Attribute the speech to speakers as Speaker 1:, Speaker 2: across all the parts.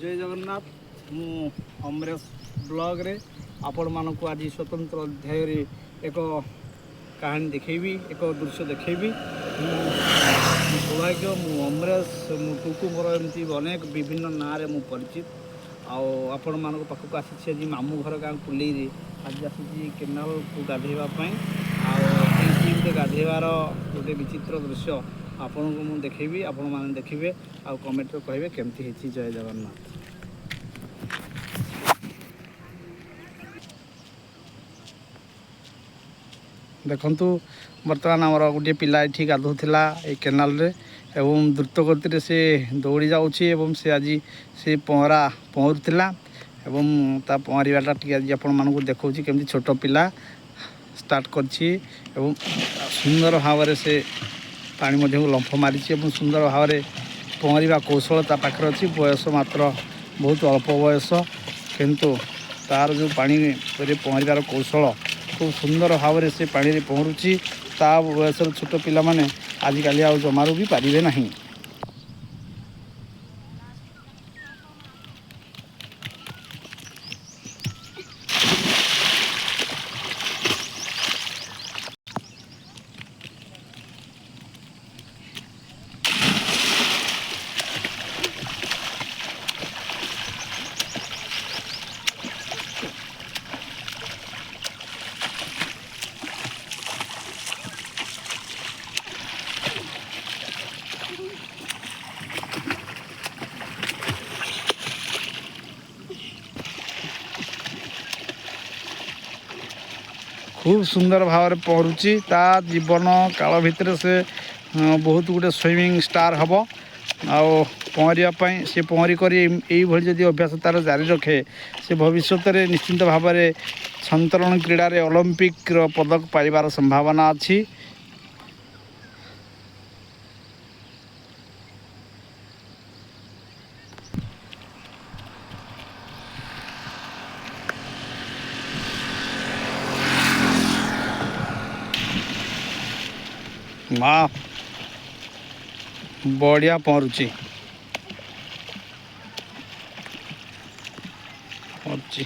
Speaker 1: ଜୟ ଜଗନ୍ନାଥ। ମୁଁ ଅମରେଶ ବ୍ଲଗରେ ଆପଣମାନଙ୍କୁ ଆଜି ସ୍ୱତନ୍ତ୍ର ଅଧ୍ୟାୟରେ ଏକ କାହାଣୀ ଦେଖେଇବି, ଏକ ଦୃଶ୍ୟ ଦେଖେଇବି। ମୁଁ ସୌଭାଗ୍ୟ, ମୁଁ ଅମରେଶ, ମୁଁ ଟୁକୁ, ମୋର ଏମିତି ଅନେକ ବିଭିନ୍ନ ନାଁରେ ମୁଁ ପରିଚିତ। ଆଉ ଆପଣମାନଙ୍କ ପାଖକୁ ଆସିଛି ଆଜି ମାମୁଁ ଘର ଗାଁ କୁଲେଇରେ। ଆଜି ଆସିଛି କେନାଲକୁ ଗାଧୋଇବା ପାଇଁ। ଆଉ ଏଇଠି ଗୋଟେ ଗାଧୋଇବାର ଗୋଟେ ବିଚିତ୍ର ଦୃଶ୍ୟ ଆପଣଙ୍କୁ ମୁଁ ଦେଖେଇବି। ଆପଣମାନେ ଦେଖିବେ ଆଉ କମେଣ୍ଟରେ କହିବେ କେମିତି ହେଇଛି। ଜୟ ଜଗନ୍ନାଥ। ଦେଖନ୍ତୁ, ବର୍ତ୍ତମାନ ଆମର ଗୋଟିଏ ପିଲା ଏଠି ଗାଧୋଉଥିଲା ଏଇ କେନାଲରେ ଏବଂ ଦ୍ରୁତ ଗତିରେ ସେ ଦୌଡ଼ି ଯାଉଛି ଏବଂ ସେ ଆଜି ସେ ପହଁରା ପହଁରୁଥିଲା ଏବଂ ତା ପହଁରିବାଟା ଟିକେ ଆଜି ଆପଣମାନଙ୍କୁ ଦେଖାଉଛି, କେମିତି ଛୋଟ ପିଲା ଷ୍ଟାର୍ଟ କରିଛି ଏବଂ ସୁନ୍ଦର ଭାବରେ ସେ ପାଣି ମଧ୍ୟକୁ ଲମ୍ଫ ମାରିଛି ଏବଂ ସୁନ୍ଦର ଭାବରେ ପହଁରିବା କୌଶଳ ତା ପାଖରେ ଅଛି। ବୟସ ମାତ୍ର ବହୁତ ଅଳ୍ପ ବୟସ, କିନ୍ତୁ ତାର ଯେଉଁ ପାଣିରେ ପହଁରିବାର କୌଶଳ ଖୁବ୍ ସୁନ୍ଦର ଭାବରେ ସେ ପାଣିରେ ପହଁରୁଛି। ତା ବୟସର ଛୋଟ ପିଲାମାନେ ଆଜିକାଲି ଆଉ ଜମାରୁ ବି ପାରିବେ ନାହିଁ। ଖୁବ୍ ସୁନ୍ଦର ଭାବରେ ପହଁରୁଛି। ତା ଜୀବନ କାଳ ଭିତରେ ସେ ବହୁତ ଗୋଟେ ସୁଇମିଂ ଷ୍ଟାର୍ ହେବ। ଆଉ ପହଁରିବା ପାଇଁ ସେ ପହଁରି କରି ଏଇଭଳି ଯଦି ଅଭ୍ୟାସ ତା'ର ଜାରି ରଖେ, ସେ ଭବିଷ୍ୟତରେ ନିଶ୍ଚିନ୍ତ ଭାବରେ ସନ୍ତରଣ କ୍ରୀଡ଼ାରେ ଅଲମ୍ପିକ୍ର ପଦକ ପାଇବାର ସମ୍ଭାବନା ଅଛି। ମା ବଢ଼ିଆ ପହଁରୁଛି, ପହଁରୁଛି।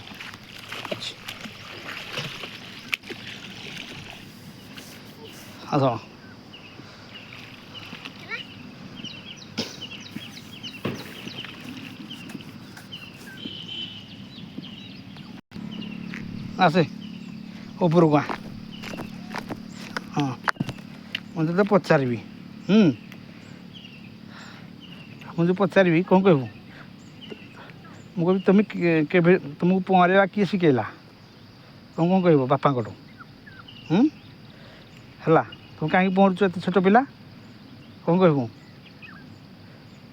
Speaker 1: ଆସ। ଆସେ ଉପରକୁ ଆ। ହଁ, ମୁଁ ତୋତେ ପଚାରିବି। ମୁଁ ଯେଉଁ ପଚାରିବି, କ'ଣ କହିବୁ? ମୁଁ କହିବି ତୁମେ କେବେ, ତୁମକୁ ପହଁରିବା କିଏ ଶିଖେଇଲା? ତୁମେ କ'ଣ କହିବ? ବାପାଙ୍କଠୁ। ହେଲା, ତୁମେ କାହିଁକି ପହଁରୁଛ, ଏତେ ଛୋଟ ପିଲା? କ'ଣ କହିବୁ?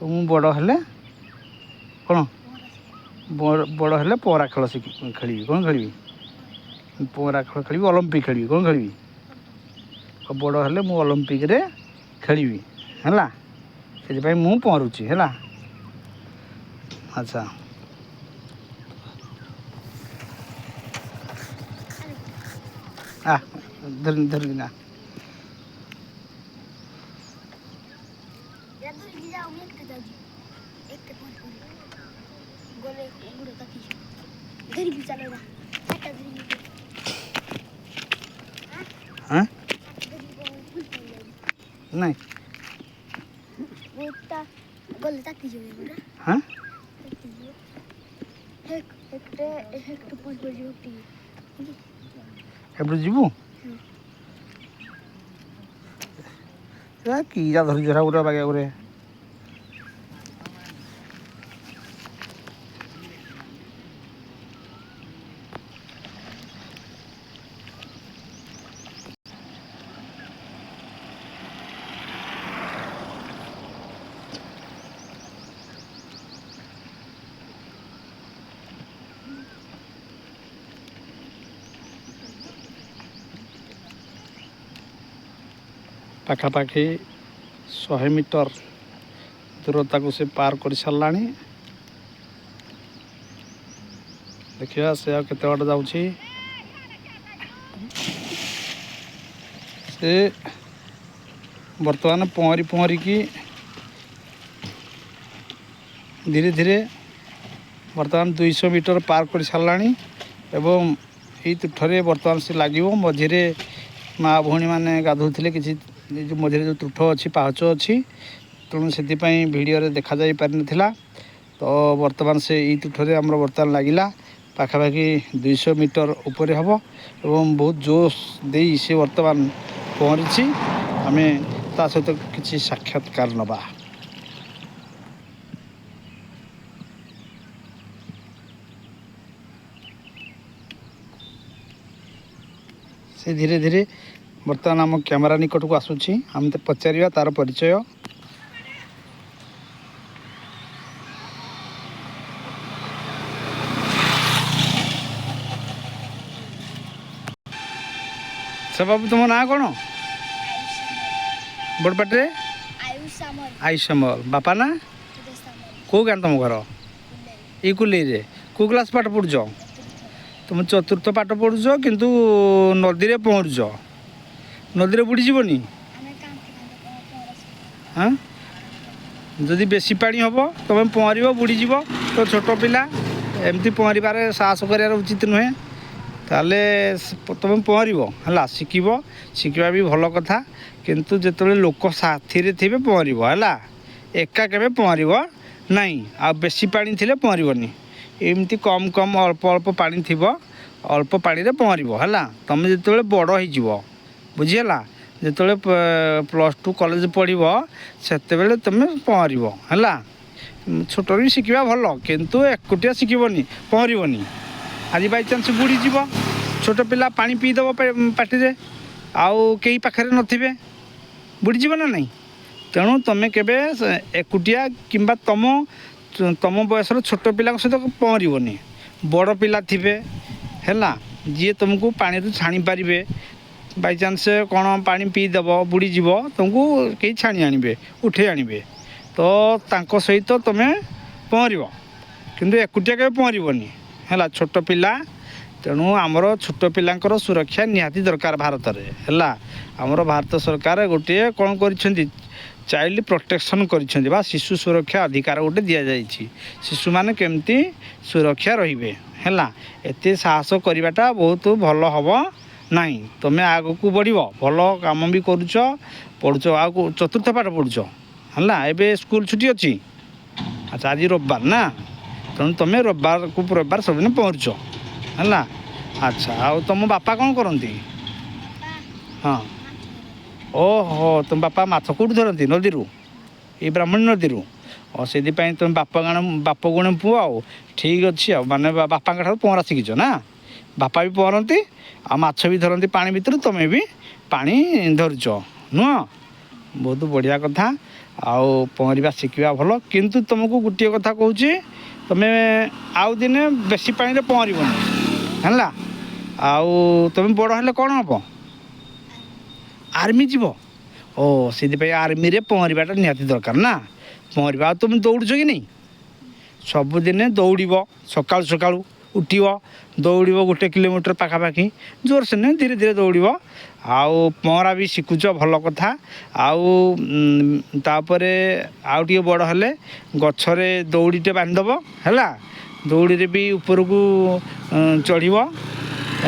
Speaker 1: ମୁଁ ବଡ଼ ହେଲେ କ'ଣ, ବଡ଼ ହେଲେ ପହଁରା ଖେଳ ଶିଖି ଖେଳିବି। କ'ଣ ଖେଳିବି? ପହଁରା ଖେଳ ଖେଳିବି, ଅଲମ୍ପିକ୍ ଖେଳିବି। କ'ଣ ଖେଳିବି? ବଡ଼ ହେଲେ ମୁଁ ଅଲମ୍ପିକ୍ରେ ଖେଳିବି। ହେଲା, ସେଥିପାଇଁ ମୁଁ ପହଁରୁଛି। ହେଲା, ଆଚ୍ଛା। ଆ ଧରି ଧରିକିନା ହଁ ନାଇଁ। ହଁ, ଏପଟେ ଯିବୁ। କିରା ଧରିଛୁ ଗୋଟେ ବାଗିଆ ଗୋଟେ। ପାଖାପାଖି 100 ମିଟର ଦୂରତାକୁ ସେ ପାର କରିସାରିଲାଣି। ଦେଖିବା ସେ ଆଉ କେତେ ବାଟ ଯାଉଛି। ସେ ବର୍ତ୍ତମାନ ପହଁରି ପହଁରିକି ଧୀରେ ଧୀରେ ବର୍ତ୍ତମାନ 200 ମିଟର ପାର କରିସାରିଲାଣି ଏବଂ ଏଇ ତୁଠରେ ବର୍ତ୍ତମାନ ସେ ଲାଗିବ। ମଝିରେ ମା ଭଉଣୀମାନେ ଗାଧୋଉଥିଲେ କିଛି, ଏ ଯେଉଁ ମଝିରେ ଯେଉଁ ତୁଠ ଅଛି, ପାହାଚ ଅଛି, ତେଣୁ ସେଥିପାଇଁ ଭିଡ଼ିଓରେ ଦେଖାଯାଇ ପାରିନଥିଲା। ତ ବର୍ତ୍ତମାନ ସେ ଏଇ ତୁଠରେ ଆମର ବର୍ତ୍ତମାନ ଲାଗିଲା, ପାଖାପାଖି 200 ମିଟର ଉପରେ ହେବ ଏବଂ ବହୁତ ଜୋଶ ଦେଇ ସେ ବର୍ତ୍ତମାନ ପହଁରିଛି। ଆମେ ତା ସହିତ କିଛି ସାକ୍ଷାତକାର ନେବା। ସେ ଧୀରେ ଧୀରେ ବର୍ତ୍ତମାନ ଆମ କ୍ୟାମେରା ନିକଟକୁ ଆସୁଛି। ଆମେ ତ ପଚାରିବା ତାର ପରିଚୟ। ସେ ବାବୁ, ତୁମ ନାଁ କ'ଣ? ବଡ଼ପାଟିରେ।
Speaker 2: ଆୟୁଷ ସାମଲ।
Speaker 1: ଆୟୁଷ ସାମଲ। ବାପା ନା?
Speaker 2: ସୁଦେଶ ସାମଲ।
Speaker 1: କେଉଁ ଗାଁ ତୁମ ଘର?
Speaker 2: କୁଲେଇ।
Speaker 1: ଏଇ କୁଲେଇରେ କେଉଁ କ୍ଲାସ୍ ପାଠ ପଢ଼ୁଛ?
Speaker 2: ଚତୁର୍ଥ।
Speaker 1: ତୁମେ ଚତୁର୍ଥ ପାଠ ପଢ଼ୁଛ କିନ୍ତୁ ନଦୀରେ ପହଁରୁଛ। ନଦୀରେ ବୁଡ଼ିଯିବନି?
Speaker 2: ଆମେ କାନ୍ଥି କାନ୍ଥ ପହଁରା ଶିଖୁ।
Speaker 1: ହଁ, ଯଦି ବେଶୀ ପାଣି ହେବ ତୁମେ ପହଁରିବ, ବୁଡ଼ିଯିବ। ତ ଛୋଟ ପିଲା ଏମିତି ପହଁରିବାରେ ସାହସ କରିବାର ଉଚିତ ନୁହେଁ। ତାହେଲେ ତୁମେ ପହଁରିବ, ହେଲା, ଶିଖିବ, ଶିଖିବା ବି ଭଲ କଥା। କିନ୍ତୁ ଯେତେବେଳେ ଲୋକ ସାଥିରେ ଥିବେ ପହଁରିବ, ହେଲା। ଏକା କେବେ ପହଁରିବ ନାହିଁ। ଆଉ ବେଶୀ ପାଣି ଥିଲେ ପହଁରିବନି। ଏମିତି କମ୍ କମ୍, ଅଳ୍ପ ଅଳ୍ପ ପାଣି ଥିବ, ଅଳ୍ପ ପାଣିରେ ପହଁରିବ, ହେଲା। ତୁମେ ଯେତେବେଳେ ବଡ଼ ହେଇଯିବ, ବୁଝିହେଲା, ଯେତେବେଳେ +2 କଲେଜ ପଢ଼ିବ, ସେତେବେଳେ ତୁମେ ପହଁରିବ, ହେଲା। ଛୋଟରୁ ବି ଶିଖିବା ଭଲ, କିନ୍ତୁ ଏକୁଟିଆ ଶିଖିବନି, ପହଁରିବନି। ଆଜି ବାଇଚାନ୍ସ ବୁଡ଼ିଯିବ, ଛୋଟ ପିଲା ପାଣି ପିଇଦେବ ପାଟିରେ, ଆଉ କେହି ପାଖରେ ନଥିବେ, ବୁଡ଼ିଯିବ ନା ନାହିଁ? ତେଣୁ ତୁମେ କେବେ ଏକୁଟିଆ କିମ୍ବା ତୁମ ବୟସର ଛୋଟ ପିଲାଙ୍କ ସହିତ ପହଁରିବନି। ବଡ଼ ପିଲା ଥିବେ, ହେଲା, ଯିଏ ତୁମକୁ ପାଣିରୁ ଛାଣି ପାରିବେ। ବାଇଚାନ୍ସ କ'ଣ ପାଣି ପିଇଦେବ, ବୁଡ଼ିଯିବ, ତୁମକୁ କେହି ଛାଣି ଆଣିବେ, ଉଠେଇ ଆଣିବେ। ତ ତାଙ୍କ ସହିତ ତୁମେ ପହଁରିବ, କିନ୍ତୁ ଏକୁଟିଆ କେବେ ପହଁରିବନି, ହେଲା। ଛୋଟ ପିଲା, ତେଣୁ ଆମର ଛୋଟ ପିଲାଙ୍କର ସୁରକ୍ଷା ନିହାତି ଦରକାର ଭାରତରେ, ହେଲା। ଆମର ଭାରତ ସରକାର ଗୋଟିଏ କ'ଣ କରିଛନ୍ତି? ଚାଇଲ୍ଡ ପ୍ରୋଟେକ୍ସନ୍ କରିଛନ୍ତି ବା ଶିଶୁ ସୁରକ୍ଷା ଅଧିକାର ଗୋଟେ ଦିଆଯାଇଛି, ଶିଶୁମାନେ କେମିତି ସୁରକ୍ଷା ରହିବେ, ହେଲା। ଏତେ ସାହସ କରିବାଟା ବହୁତ ଭଲ ହେବ ନାହିଁ। ତୁମେ ଆଗକୁ ବଢ଼ିବ, ଭଲ କାମ ବି କରୁଛ, ପଢ଼ୁଛ, ଆଉ ଚତୁର୍ଥ ପାଠ ପଢ଼ୁଛ, ହେଲା। ଏବେ ସ୍କୁଲ ଛୁଟି ଅଛି? ଆଚ୍ଛା, ଆଜି ରବିବାର ନା, ତେଣୁ ତୁମେ ରବିବାରକୁ ରବିବାର ସବୁଦିନ ପହଁରୁଛ, ହେଲା। ଆଚ୍ଛା, ଆଉ ତୁମ ବାପା କ'ଣ କରନ୍ତି?
Speaker 2: ବାପା
Speaker 1: ହଁ।
Speaker 2: ମାଛ ଧରନ୍ତି।
Speaker 1: ଓହୋ, ତୁମ ବାପା ମାଛ କେଉଁଠୁ ଧରନ୍ତି? ନଦୀରୁ, ଏଇ ବ୍ରାହ୍ମଣୀ ନଦୀରୁ। ଓ, ସେଥିପାଇଁ ତୁମେ ବାପ ଗାଣ ବାପ ଗୁଣ ପୁଅ। ଆଉ ଠିକ୍ ଅଛି। ଆଉ ମାନେ ବାପାଙ୍କ ଠାରୁ ପହଁରା ଶିଖିଛ ନା? ବାପା ବି ପହଁରନ୍ତି ଆଉ ମାଛ ବି ଧରନ୍ତି ପାଣି ଭିତରୁ, ତୁମେ ବି ପାଣି ଧରୁଛ, ନୁହଁ? ବହୁତ ବଢ଼ିଆ କଥା। ଆଉ ପହଁରିବା ଶିଖିବା ଭଲ, କିନ୍ତୁ ତୁମକୁ ଗୋଟିଏ କଥା କହୁଛି, ତୁମେ ଆଉ ଦିନେ ବେଶୀ ପାଣିରେ ପହଁରିବନି, ହେଲା। ଆଉ ତୁମେ ବଡ଼ ହେଲେ କ'ଣ ହେବ? ଆର୍ମି ଯିବ? ଓ, ସେଥିପାଇଁ ଆର୍ମିରେ ପହଁରିବାଟା ନିହାତି ଦରକାର ନା, ପହଁରିବା। ଆଉ ତୁମେ ଦୌଡ଼ୁଛ କି ନାହିଁ? ସବୁଦିନେ ଦୌଡ଼ିବ। ସକାଳୁ ସକାଳୁ ଉଠିବ, ଦୌଡ଼ିବ 1 କିଲୋମିଟର ପାଖାପାଖି, ଜୋରସେ ନୁହେଁ, ଧୀରେ ଧୀରେ ଦୌଡ଼ିବ। ଆଉ ପହଁରା ବି ଶିଖୁଛ, ଭଲ କଥା। ଆଉ ତାପରେ ଆଉ ଟିକେ ବଡ଼ ହେଲେ ଗଛରେ ଦଉଡ଼ିଟେ ବାନ୍ଧିଦେବ, ହେଲା, ଦଉଡ଼ିରେ ବି ଉପରକୁ ଚଢ଼ିବ।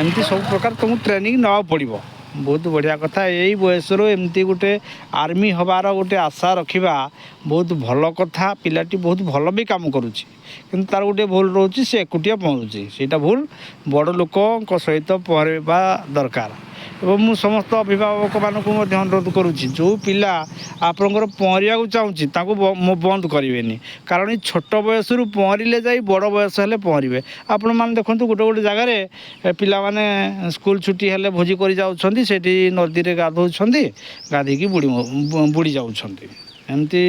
Speaker 1: ଏମିତି ସବୁ ପ୍ରକାର ତୁମକୁ ଟ୍ରେନିଂ ନେବାକୁ ପଡ଼ିବ। ବହୁତ ବଢ଼ିଆ କଥା। ଏଇ ବୟସରୁ ଏମିତି ଗୋଟେ ଆର୍ମି ହେବାର ଗୋଟେ ଆଶା ରଖିବା ବହୁତ ଭଲ କଥା। ପିଲାଟି ବହୁତ ଭଲ ବି କାମ କରୁଛି, କିନ୍ତୁ ତାର ଗୋଟେ ଭୁଲ ରହୁଛି, ସେ ଏକୁଟିଆ ପହଁରୁଛି, ସେଇଟା ଭୁଲ। ବଡ଼ ଲୋକଙ୍କ ସହିତ ପହଁରିବା ଦରକାର। ଏବଂ ମୁଁ ସମସ୍ତ ଅଭିଭାବକମାନଙ୍କୁ ମଧ୍ୟ ଅନୁରୋଧ କରୁଛି, ଯେଉଁ ପିଲା ଆପଣଙ୍କର ପହଁରିବାକୁ ଚାହୁଁଛି ତାଙ୍କୁ ବନ୍ଦ କରିବେନି, କାରଣ ଏଇ ଛୋଟ ବୟସରୁ ପହଁରିଲେ ଯାଇ ବଡ଼ ବୟସ ହେଲେ ପହଁରିବେ। ଆପଣମାନେ ଦେଖନ୍ତୁ, ଗୋଟେ ଗୋଟେ ଜାଗାରେ ପିଲାମାନେ ସ୍କୁଲ ଛୁଟି ହେଲେ ଭୋଜି କରି ଯାଉଛନ୍ତି, ସେଠି ନଦୀରେ ଗାଧୋଉଛନ୍ତି, ଗାଧୋଇକି ବୁଡ଼ି ଯାଉଛନ୍ତି। ଏମିତି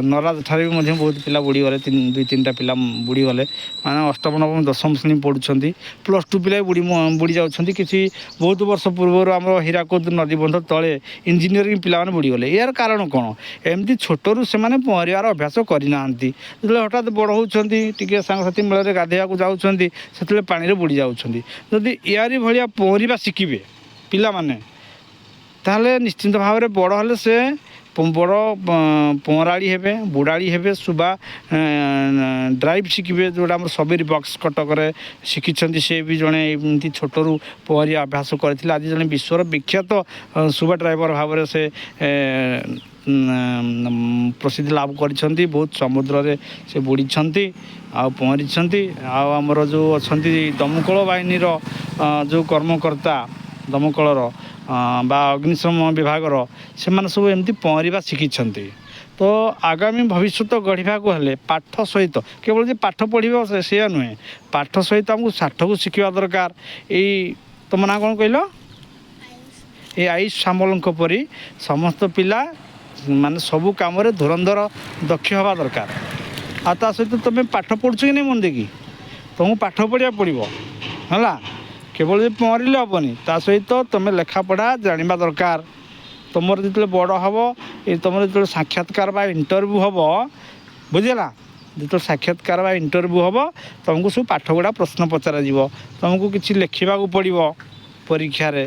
Speaker 1: ନରାଜ ଠାରେ ବି ମଧ୍ୟ ବହୁତ ପିଲା ବୁଡ଼ିଗଲେ, ଦୁଇ ତିନିଟା ପିଲା ବୁଡ଼ିଗଲେ। ମାନେ ଅଷ୍ଟମ, ନବମ, ଦଶମ ଶ୍ରେଣୀ ପଢ଼ୁଛନ୍ତି, +2 ପିଲା ବି ବୁଡ଼ି ଯାଉଛନ୍ତି। କିଛି ବହୁତ ବର୍ଷ ପୂର୍ବରୁ ଆମର ହୀରାକୁଦ ନଦୀ ବନ୍ଧ ତଳେ ଇଞ୍ଜିନିୟରିଂ ପିଲାମାନେ ବୁଡ଼ିଗଲେ। ଏହାର କାରଣ କ'ଣ? ଏମିତି ଛୋଟରୁ ସେମାନେ ପହଁରିବାର ଅଭ୍ୟାସ କରିନାହାନ୍ତି। ଯେତେବେଳେ ହଠାତ୍ ବଡ଼ ହେଉଛନ୍ତି, ଟିକେ ସାଙ୍ଗସାଥି ମେଳରେ ଗାଧୋଇବାକୁ ଯାଉଛନ୍ତି, ସେତେବେଳେ ପାଣିରେ ବୁଡ଼ି ଯାଉଛନ୍ତି। ଯଦି ୟାରି ଭଳିଆ ପହଁରିବା ଶିଖିବେ ପିଲାମାନେ, ତାହେଲେ ନିଶ୍ଚିନ୍ତ ଭାବରେ ବଡ଼ ହେଲେ ସେ ବଡ଼ ପହଁରାଳି ହେବେ, ବୁଡ଼ାଳି ହେବେ, ସ୍କୁବା ଡାଇଭ୍ ଶିଖିବେ, ଯେଉଁଟା ଆମର ସବିର ବକ୍ସ କଟକରେ ଶିଖିଛନ୍ତି। ସେ ବି ଜଣେ ଏମିତି ଛୋଟରୁ ପହଁରିବା ଅଭ୍ୟାସ କରିଥିଲେ। ଆଜି ଜଣେ ବିଶ୍ୱର ବିଖ୍ୟାତ ସ୍କୁବା ଡାଇଭର ଭାବରେ ସେ ପ୍ରସିଦ୍ଧି ଲାଭ କରିଛନ୍ତି। ବହୁତ ସମୁଦ୍ରରେ ସେ ବୁଡ଼ିଛନ୍ତି ଆଉ ପହଁରିଛନ୍ତି। ଆଉ ଆମର ଯେଉଁ ଅଛନ୍ତି ଦମକଳ ବାହିନୀର ଯେଉଁ କର୍ମକର୍ତ୍ତା, ଦମକଳର ବା ଅଗ୍ନିଶମ ବିଭାଗର, ସେମାନେ ସବୁ ଏମିତି ପହଁରିବା ଶିଖିଛନ୍ତି। ତ ଆଗାମୀ ଭବିଷ୍ୟତ ଗଢ଼ିବାକୁ ହେଲେ ପାଠ ସହିତ କେବଳ ଯେ ପାଠ ପଢ଼ିବ ସେଇଆ ନୁହେଁ, ପାଠ ସହିତ ଆମକୁ ସାଠକୁ ଶିଖିବା ଦରକାର। ଏଇ ତୁମ ନାଁ କ'ଣ କହିଲ?
Speaker 2: ଆୟୁଷ।
Speaker 1: ଏ ଆୟୁଷ ସାମଲଙ୍କ ପରି ସମସ୍ତ ପିଲା ମାନେ ସବୁ କାମରେ ଧୁରନ୍ଧର ଦକ୍ଷ ହେବା ଦରକାର। ଆଉ ତା ସହିତ ତୁମେ ପାଠ ପଢ଼ୁଛ କି ନାହିଁ ମନ ଦେଇକି? ତୁମକୁ ପାଠ ପଢ଼ିବାକୁ ପଡ଼ିବ, ହେଲା? କେବଳ ଯେ ପହଁରିଲେ ହେବନି, ତା ସହିତ ତୁମେ ଲେଖାପଢ଼ା ଜାଣିବା ଦରକାର। ତୁମର ଯେତେବେଳେ ବଡ଼ ହେବ, ଏ ତୁମର ଯେତେବେଳେ ସାକ୍ଷାତକାର ବା ଇଣ୍ଟରଭ୍ୟୁ ହେବ, ବୁଝିଲା? ଯେତେବେଳେ ସାକ୍ଷାତକାର ବା ଇଣ୍ଟରଭ୍ୟୁ ହେବ, ତୁମକୁ ସବୁ ପାଠ ଗୁଡ଼ା ପ୍ରଶ୍ନ ପଚରାଯିବ, ତୁମକୁ କିଛି ଲେଖିବାକୁ ପଡ଼ିବ ପରୀକ୍ଷାରେ,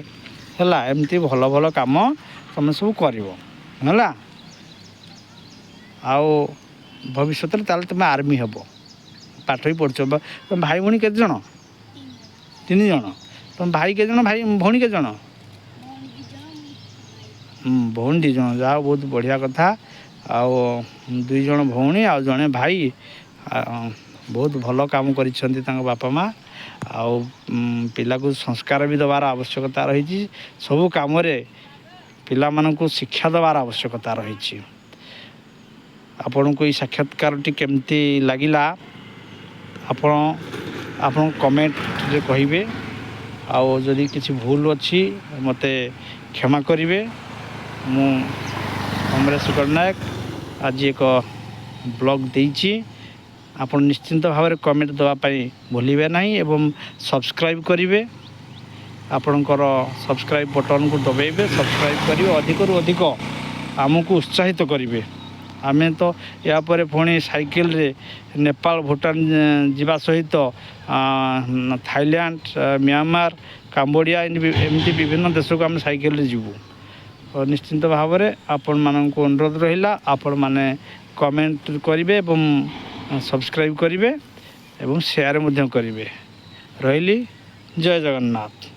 Speaker 1: ହେଲା? ଏମିତି ଭଲ ଭଲ କାମ ତୁମେ ସବୁ କରିବ, ହେଲା? ଆଉ ଭବିଷ୍ୟତରେ ତାହେଲେ ତୁମେ ଆର୍ମି ହେବ। ପାଠ ବି ପଢ଼ୁଛ। ତୁମ ଭାଇ ଭଉଣୀ କେତେ ଜଣ?
Speaker 2: 3 ଜଣ।
Speaker 1: ତିନି ଜଣ। ତୁମ ଭାଇ କେତେ ଜଣ, ଭାଇ ଭଉଣୀ କେତେ ଜଣ?
Speaker 2: ଭଉଣୀ 2 ଜଣ, ଭାଇ।
Speaker 1: ଭଉଣୀ 2 ଜଣ, ଯାହା ହଉ, ବହୁତ ବଢ଼ିଆ କଥା। ଆଉ 2 ଜଣ ଭଉଣୀ ଆଉ ଜଣେ ଭାଇ, ବହୁତ ଭଲ କାମ କରିଛନ୍ତି ତାଙ୍କ ବାପା ମା'। ଆଉ ପିଲାକୁ ସଂସ୍କାର ବି ଦେବାର ଆବଶ୍ୟକତା ରହିଛି। ସବୁ କାମରେ ପିଲାମାନଙ୍କୁ ଶିକ୍ଷା ଦେବାର ଆବଶ୍ୟକତା ରହିଛି। ଆପଣଙ୍କୁ ଏଇ ସାକ୍ଷାତକାରଟି କେମିତି ଲାଗିଲା, ଆପଣ ଆପଣ କମେଣ୍ଟରେ କହିବେ। ଆଉ ଯଦି କିଛି ଭୁଲ ଅଛି, ମୋତେ କ୍ଷମା କରିବେ। ମୁଁ ଅମରେଶ ଗଡ଼ନାୟକ ଆଜି ଏକ ବ୍ଲଗ୍ ଦେଇଛି। ଆପଣ ନିଶ୍ଚିନ୍ତ ଭାବରେ କମେଣ୍ଟ ଦେବା ପାଇଁ ଭୁଲିବେ ନାହିଁ ଏବଂ ସବସ୍କ୍ରାଇବ୍ କରିବେ। ଆପଣଙ୍କର ସବସ୍କ୍ରାଇବ୍ ବଟନ୍କୁ ଦବାଇବେ, ସବସ୍କ୍ରାଇବ୍ କରିବେ, ଅଧିକରୁ ଅଧିକ ଆମକୁ ଉତ୍ସାହିତ କରିବେ। ଆମେ ତ ଏହାପରେ ପୁଣି ସାଇକେଲରେ ନେପାଳ, ଭୁଟାନ ଯିବା ସହିତ ଥାଇଲ୍ୟାଣ୍ଡ, ମିଆଁମାର, କାମ୍ବୋଡ଼ିଆ, ଏମିତି ବିଭିନ୍ନ ଦେଶକୁ ଆମେ ସାଇକେଲରେ ଯିବୁ। ତ ନିଶ୍ଚିନ୍ତ ଭାବରେ ଆପଣମାନଙ୍କୁ ଅନୁରୋଧ ରହିଲା, ଆପଣମାନେ କମେଣ୍ଟ କରିବେ ଏବଂ ସବସ୍କ୍ରାଇବ୍ କରିବେ ଏବଂ ସେୟାର ମଧ୍ୟ କରିବେ। ରହିଲି, ଜୟ ଜଗନ୍ନାଥ।